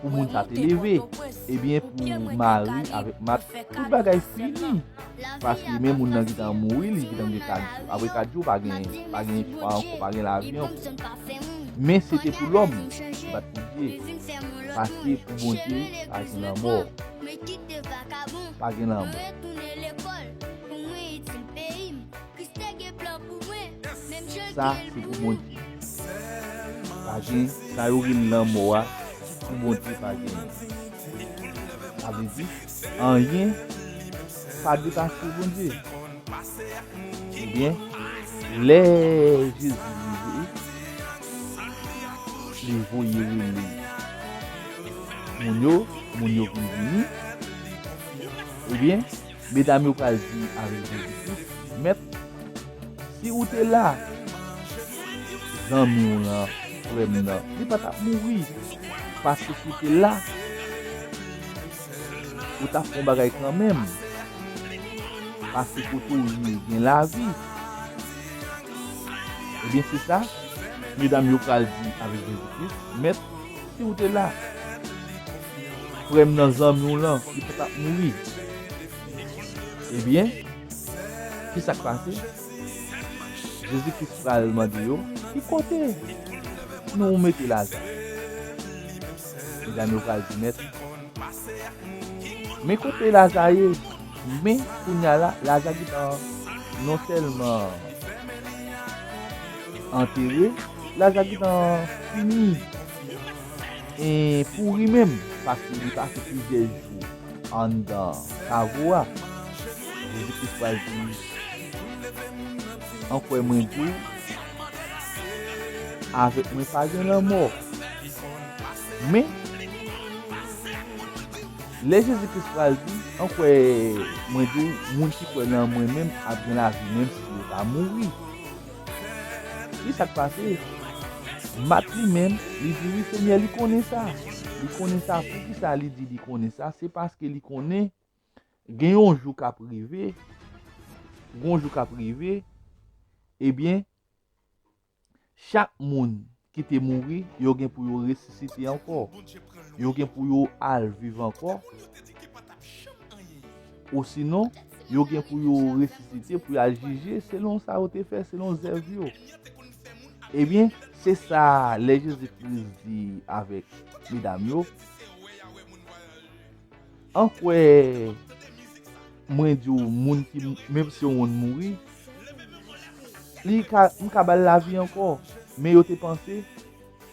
pou moun sa te leve. Ebyen, pou Mari avèk Mat, tout bagay fini. Paske men moun nan gentan mouri, li gentan gen kat jou. Apre kat jou, pa gen, pa gen espwa ankò, pa gen lavi ankò. Men se te pou lòm, bat pou Dye. Paske pou Bondye, pa gen lanmò. Pa gen lanmò. Sa, se pou Bondye. Pa gen, sa yo rele lanmò a, pou Bondye pa gen. Sa vle di, anyen pa depase Bondye. Ebyen, lè Jezi rive, li voye rele moun yo, moun yo vin vini. Ebyen, medam yo pral di avèk Jezi Kris, Mèt, si ou te la, zanmi w lan, frè m nan, li pa t ap mouri. Paske si w te la, ou t ap fè yon bagay kanmenm. Paske kote w ye gen lavi. Ebyen, se sa medam yo pral di avèk Jezi Kris, Mèt, si w te la, frè m nan, zanmi w lan, li pa t ap mouri. Ebyen, ki sa k pase? Jezi Kris pral mande yo, ki kote nou mete Laza? Medam yo pral di, Mèt, men kote Laza ye? Men kounye a la, Laza gentan non sèlman antere, Laza gentan fini, e pouri menm, paske li pase plizyè jou anndan kavo a. Jezi Kris pral di, an kwè mwen di w, avèk mwen pa gen lanmò. Men, lè Jezi Kris pral di, an kwè mwen di w, moun ki kwè nan mwen menm ap gen lavi menm si yo ta mouri. Ki sa k pase? Mat li menm, li di, wi, Senyè, li konnen sa. Li konnen sa. Poukisa li di li konnen sa? Se paske li konnen gen yon jou k ap rive, gen yon jou k ap rive, ebyen, chak moun ki te mouri, yo gen pou yo resisite ankò. Yo gen pou yo al viv ankò. Osinon, yo gen pou yo resisite, pou y al jije selon sa yo te fè, selon zèv yo. Ebyen, se sa lè Jezi Kris di avèk medam yo, an kwè mwen di w, moun ki, menm si yon moun mouri, li ka, m ka ba l lavi ankò. Men yo te panse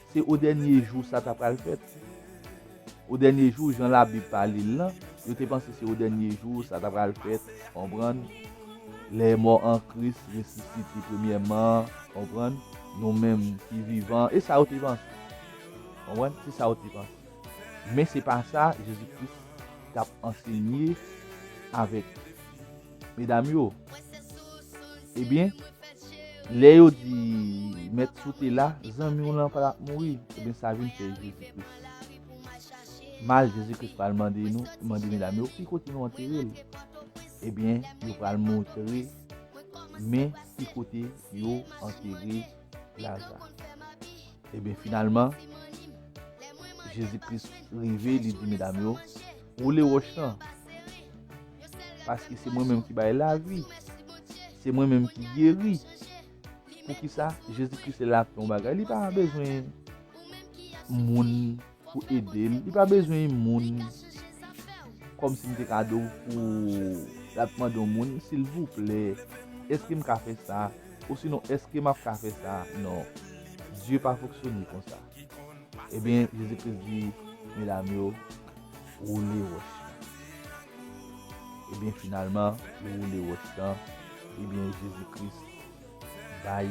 se o dènye jou sa ta pral fèt. O dènye jou, jan Labib pale l lan, yo te panse se o dènye jou sa ta pral fèt, konprann? Les morts en Christ ressuscités premièrement, konprann? Nou menm ki vivan, e sa yo te panse. Konprann? Se sa yo te panse. Men se pa sa Jezi Kris t ap ansenye avèk medam yo. Ebyen, lè yo di mèt si w te la, zanmi w lan pa t ap mouri. Ebyen, sa vin fè Jezi Kris mal. Jezi Kris pral mande nou, mande medam yo, ki kote nou antere l? Ebyen, yo pral montre men ki kote yo antere Laza. Ebyen, finalman, Jezi Kris rive, li di medam yo, woule wòch lan, paske se mwen menm ki bay lavi, se mwen menm ki geri. Poukisa? Jezi Kris lè l ap fè yon bagay, li pa bezwen moun pou ede l, li pa bezwen moun kòmsi m te ka di w pou l ap mande yon moun, silvouplè, èske m ka fè sa? Osinon, èske m ap ka fè sa? Non. Dye pa fonksyone konsa. Ebyen, Jezi Kris di medam yo, woule wòch lan. Ebyen, finalman, yo woule wòch lan. Ebyen, Jezi Kris bay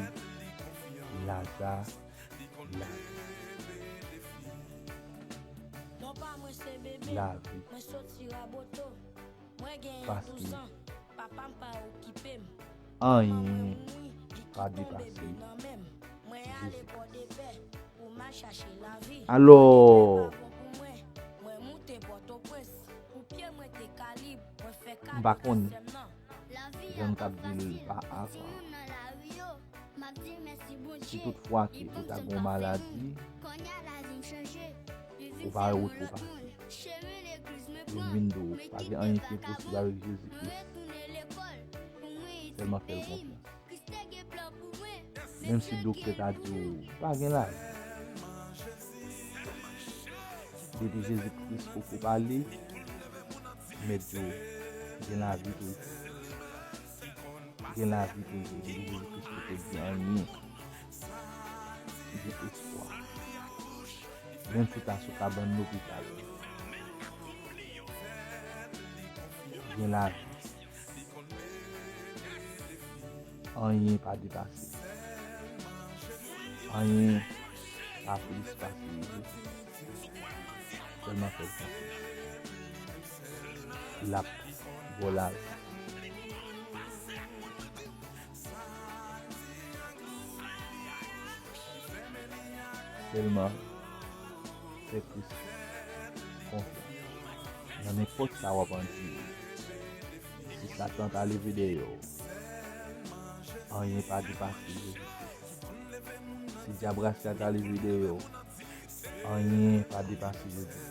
Laza lavi. Lavi. Paske anyen pa depase Jezi Kris. Alò, m pa konnen jan m t ap di l pa avan. Si toutfwa ke ou ta gen yon maladi, ou pa wè wout ou pase. Yo vin di w, pa gen anyen ki enposib avèk Jezi Kris. Sèlman fè l konfyans. Menm si doktè ta di w, pa gen lavi. Depi Jezi Kris poko pale, mèt di w, gen lavi tou. Gen lavi toujou, depi Jezi Kris poko di anyen. Gen espwa. Menm si w ta sou kabann lopital, gen lavi. Anyen pa depase. Anyen pa plis pase Jezi. Sèlman fè l konfyans. L ap ba w lavi. Sèlman fè Kris konfyans nan nenpòt sa w ap andire. Si Satan ta leve dèyè w, anyen pa depase Jezi Kris. Si dyab rasya ta leve dèyè w, anyen pa depase Jezi Kris.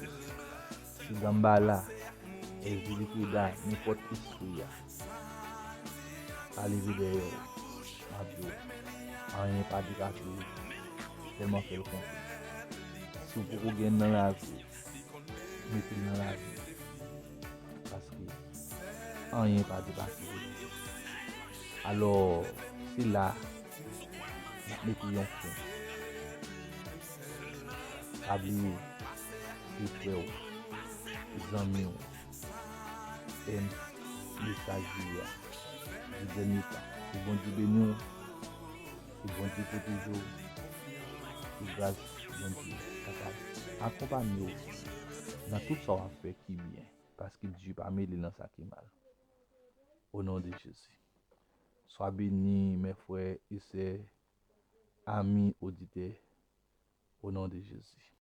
Si Danbala, Èzili Preda, nenpòt espri a ta leve dèyè w, m ap di w, anyen pa depase Jezi. Sèlman fè l konfyans. Si w poko gen l nan lavi w, mete l nan lavi w. Paske anyen pa depase Jezi. Alò, se la n ap mete yon fen. Pa bliye, se frè w, zanmi w, M, mesaj jodi a, di dènye pa. Ke Bondye beni w, ke Bondye pwoteje w, ke gras Bondye kapab akonpanye w nan tout sa w ap fè ki byen, paske Dye pa mele nan sa ki mal. Au nom de Jésus. Sois béni, mes frères et sœurs, amis auditeurs, au nom de Jésus.